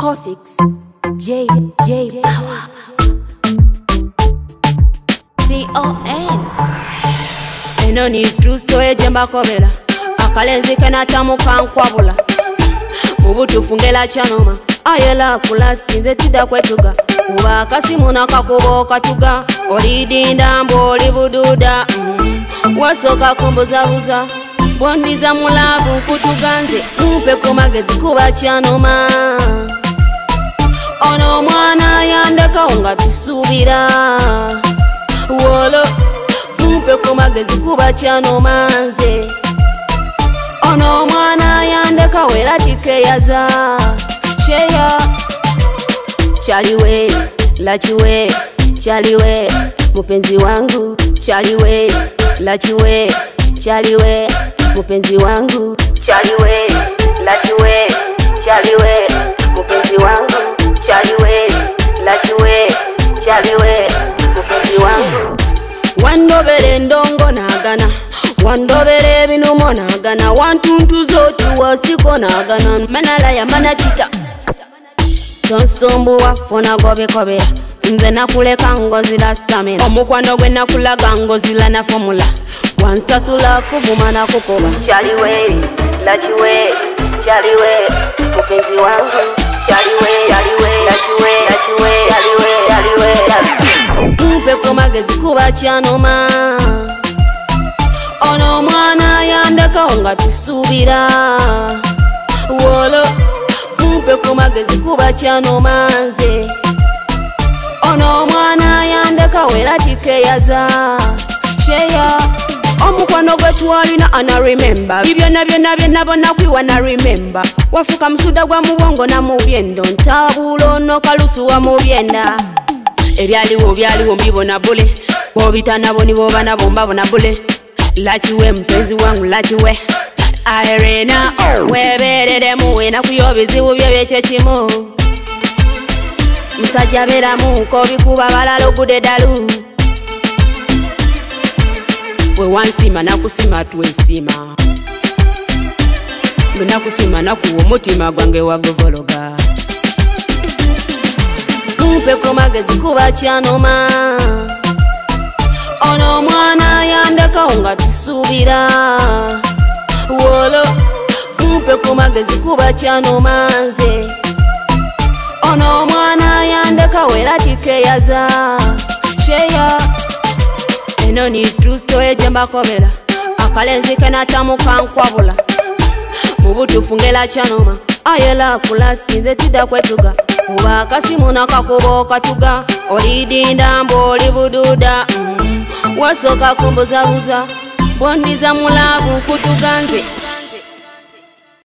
Cofix J J Power C O N. Eno ni true story jembakobera akalenzi kenatamuka nkwabula mubutufu ngela kyanoma ayela kulasti nze tidda kwetuga kuba akasimu nakakuba okatuga olidinda mbu oli bududa wasooka kumbuzabuza bwondiza mulavu nkutuga nze mumpe ku magezi kuba kyanoma ono omwana yandekawo nga tusuubira wolo mumpe ku magezi kuba kyanoma nze ono omwana yandekawo era tikeyaza kyeya chaliwe lachiwe chaliwe mupenzi wangu chaliwe lachiwe chaliwe mupenzi wangu chaliwe lachiwe chaliwe mupenzi wangu chaliwe lachiwe chaliwe mupenzi wangu wandobera endongo nagana wandobera ebinumo nagana wantuntuza oti wasiko nagana manalaya manakita tonsumbuwa funa gobikobera nze nakuleka ngozira stamina omukwano gwe nakulaga ngozira na fomula wansasula kuvuma nakukoba Chaliwe lachiwe chaliwe mupenzi wangu chaliwe chaliwe lachiwe lachiwe chaliwe chaliwe mumpe ku magezi kuba kyanoma ono omwana yandekawo nga tusuubira wolo mumpe ku magezi kuba kyanoma nze ono omwana yandekawo era tikeyaza kyeya omukwano gwe twalina ana remember bibyonna byonna byonna kwiwa na remember wafuka musuda gwa mubwongo na mubyendo ntabuula ono kalusu wa mubyenda ebyaliwo byaliwo mbibona bule bobita nabo niboba nabo mbabona bule lakiwe mupenzi wangu lakiwe Irena webereremu enaku yobizibu byo byekyekimu musajja beeramu kobikuba balala ogudde eddalu bwe wansima nakusima twesima bwe nakusima nakuwa omutima gwange waguvologa mumpe ku magezi kuba kyanoma ono omwana yandekawo nga tusuubira wolo mumpe ku magezi kuba kyanoma nze ono omwana yandekawo era tikeyaza kyeya eno ni true story jembakobera akalenzi kenatamuka nkwabula mubutufu ngela kyanoma ayela kulasti nze tidda kwetuga kuba akasimu nakakuba okatuga olidinda mbu oli bududa wasooka kumbuzabuza bwondiza mulavu nkutuga nze.